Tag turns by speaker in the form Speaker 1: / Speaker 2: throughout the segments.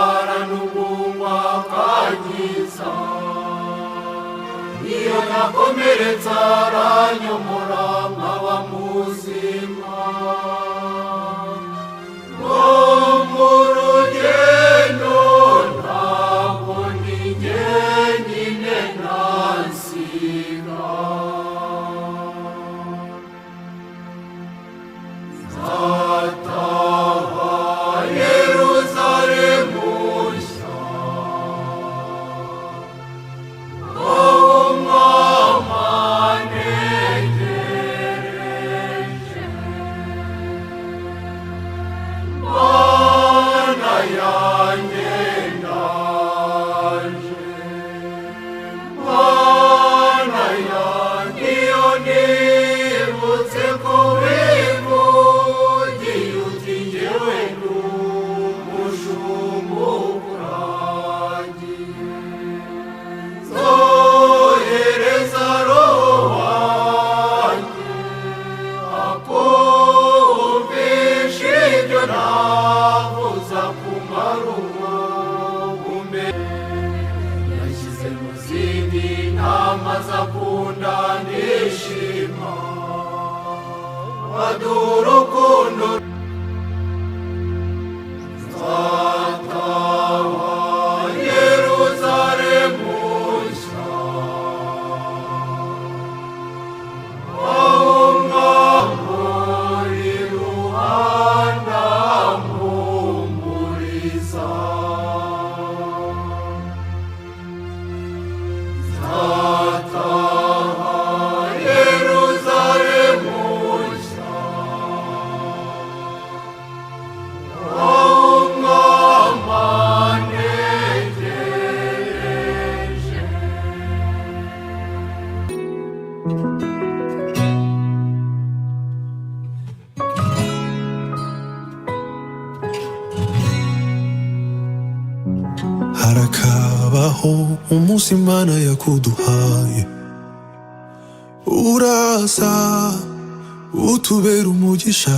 Speaker 1: Indwara n'ubugumba akankiza. Iyo nakomeretse aranyomora nkaba muzima. No mu rugendo ntabwo ndi jyenyine, ntansiga. Nzataha Yeruzalemu nshya, aho Umwami antegereje. Mana yanjye ndaje, Mana yanjye. Iyo nibutse ko wivugiye uti: "Njyewe ndi umushumba ukuragiye, nzohereza Roho wanjye akumvisha ibyo navuza ku marugume." Yashyize mu zindi ntama zakunda ndishima, baduha urukundo. Nzataha Yeruzalemu nshya, aho Umwami uri iruhande ampumuriza. Nzataha Yeruzalemu nshya, aho Umwami antegereje.
Speaker 2: Harakabaho umunsi Imana yakuduhaye, uraza utubera umugisha.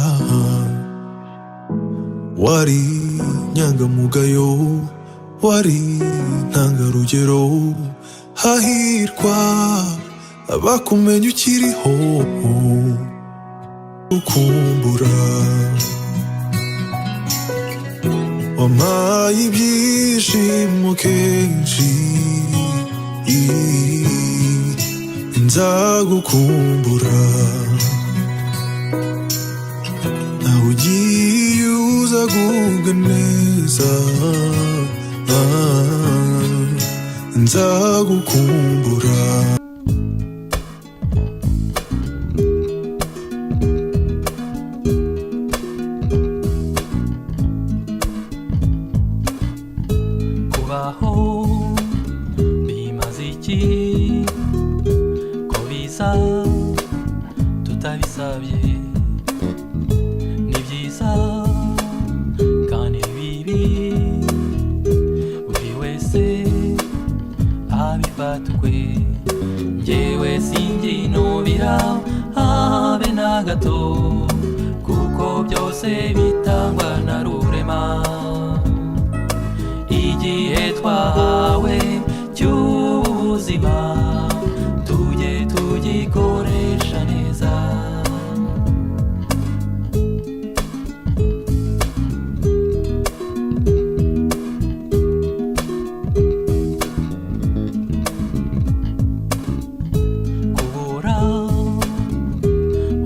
Speaker 2: Wari inyangamugayo, wari intangarugero. Hahirwa abakumenya ukiriho. Ukumbura wampaye ibyishimo kenshi, nzagukumbura. Nawe ugiye uza gubwa neza, nzagukumbura.
Speaker 3: Kubaho bimaze iki ko biza tutabisabye? Ni byiza kandi bibi, buri wese abifata ukwe. Njyewe singinubira habe na gato, kuko byose bitangwa na Rurema. Igihe twahawe cy'ubuzima tujye tugikoresha neza. Kubura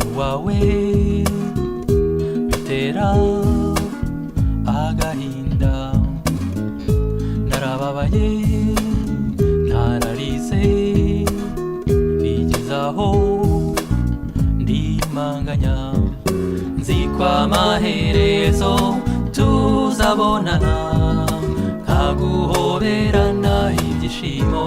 Speaker 3: uwawe bitera agahinda. Narababaye, nararize, bigeze aho ndimanganya. Nzi ko amaherezo tuzabonana, nkaguhoberana ibyishimo.